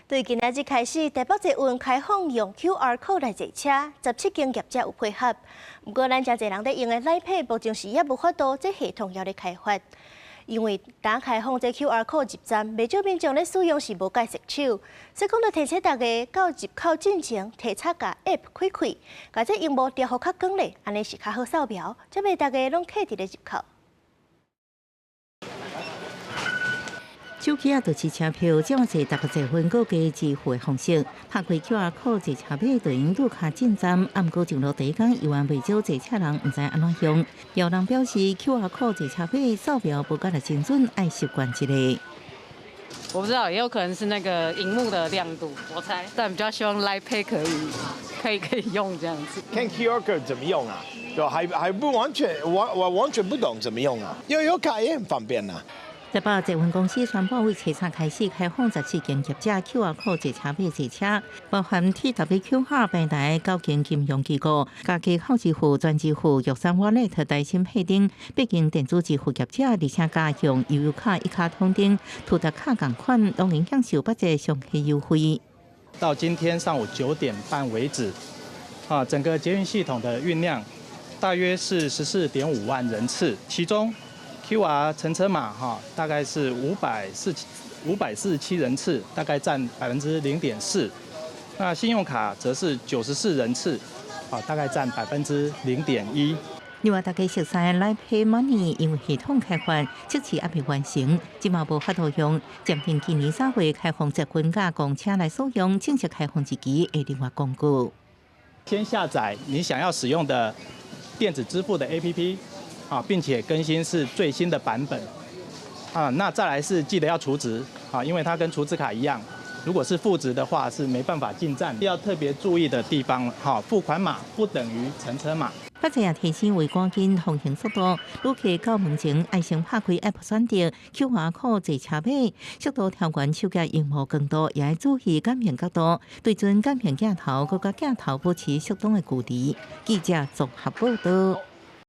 對今仔日開始，台北捷運開放用 QR code 來坐車，17間業者有配合。毋過，咱誠濟人咧用的 Line Pay，目前是猶無法度，這系統猶咧開發。因為當開放這 QR code 入站，袂少民眾咧使用時無蓋順手。所以講，著提醒大家到入口進前，提早共 App 開開，共這螢幕調予較光咧，按呢是較好掃描，才袂大家攏卡佇咧入口。手機仔就是車票，這嘛是台北捷運閣加支付的方式。拍開 QR code 坐車碼，就用拄卡進站。毋過上路第一工，猶原袂少坐車人毋知按怎用。有人表示 QR code 坐車碼掃描無蓋若精準，愛習慣一下。我不知道，也有可能是那個螢幕的亮度，我猜。但比較希望 Line Pay 可以用這樣子。看 QR code 怎麼用啊？就還不完全，我完全不懂怎麼用啊。因為有卡也很方便啊。台北捷運公司宣布，為初三開始開放17間業者 QR code 坐車碼坐車，包含 TWQR 平台、九間金融機構、加街口支付、全支付、玉山 Wallet、台新 Pay 等八間電子支付業者，而且加用悠遊卡、一卡通等圖特卡仝款，攏會享受八折上限優惠。到今天上午9點半為止，啊，整個捷運系統的運量大約是14.5萬人次，其中，QR 乘車碼哈，大概是547人次，大概佔0.4%。那信用卡則是94人次，啊，大概佔0.1%。另外，大家熟悉 Line Pay Money，因為系統開發測試猶未完成，這馬無法度用。暫定今年3月開放捷運佮公車來使用，正式開放日期會另外公告。先下載你想要使用的電子支付的 APP。啊，並且更新是最新的版本，啊，那再來是記得要儲值，啊，因為它跟儲值卡一樣，如果是負值的話是沒辦法進站，要特別注意的地方，哈，付款碼不等於乘車碼。北捷也提醒為趕緊通行速度，旅客到門前愛先拍開 App 選擇 QR code 坐車碼，速度調懸手機螢幕光度，也愛注意感應角度，對準感應鏡頭，閣佮鏡頭保持適當的距離。記者綜合報道。